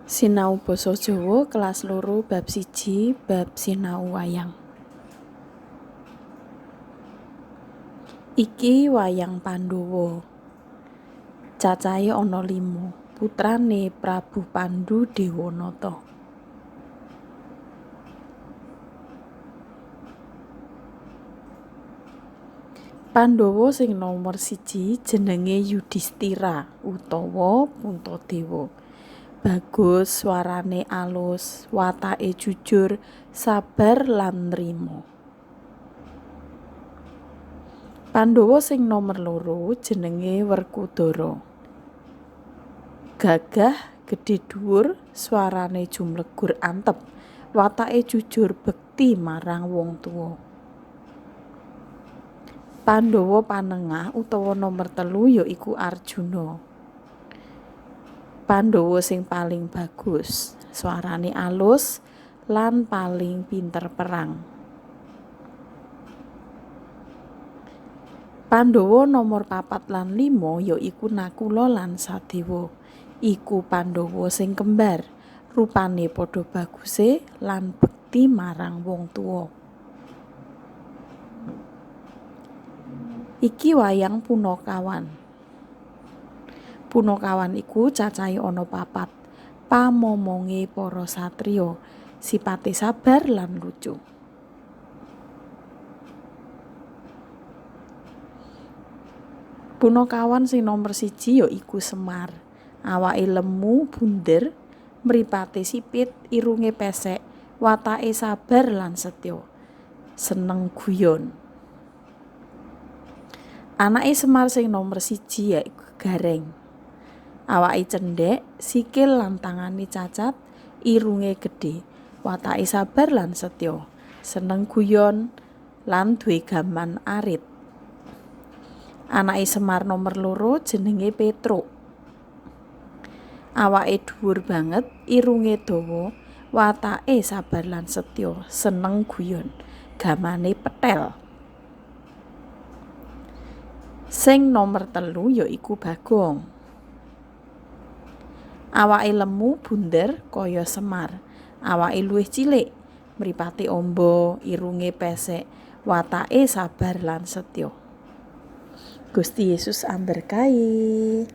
Sinau basa Jawa kelas 2 bab 1 bab sinau wayang. Iki wayang Pandhawa. Cacahe ana 5, putrane Prabu Pandhu Dewanata. Pandhawa sing nomor 1 jenenge Yudhistira utawa Puntadewa. Bagus, swarane alus, watake jujur, sabar lan nrima. Pandhawa sing nomer 2 jenenge Werkudara. Gagah, gedhe dhuwur, swarane jumlegur antep, watake jujur bekti marang wong tuwa. Pandhawa panengah utawa nomer 3 ya iku Arjuna. Pandhawa sing paling bagus, swarane alus lan paling pinter perang. Pandhawa nomor 4 lan 5 ya iku Nakula lan Sadewa. Iku Pandhawa sing kembar, rupane padha baguse lan bekti marang wong tuwa. Iki wayang Punakawan. Punakawan iku cacahe ana 4, pamomonge para satriya, sipate sabar lan lucu. Punakawan sing nomer 1 ya iku Semar. Awake lemu, bunder, mripate sipit, irunge pesek, watake sabar lan setya, seneng guyon. Anake Semar sing nomer 1 ya iku Gareng. Awake cendhek, sikil lan tangane cacat, irunge gedhe, watake sabar lan setya, seneng guyon lan duwe gaman arit. Anake Semar nomer 2 jenenge Petruk. Awake dhuwur banget, irunge dawa, watake sabar lan setya, seneng guyon, gamane petel. Sing nomer 3 ya iku Bagong. Awake lemu bunder kaya Semar, awake luwih cilik, mripate amba, irunge pesek, watake sabar lan setya. Gusti Yesus amberkahi.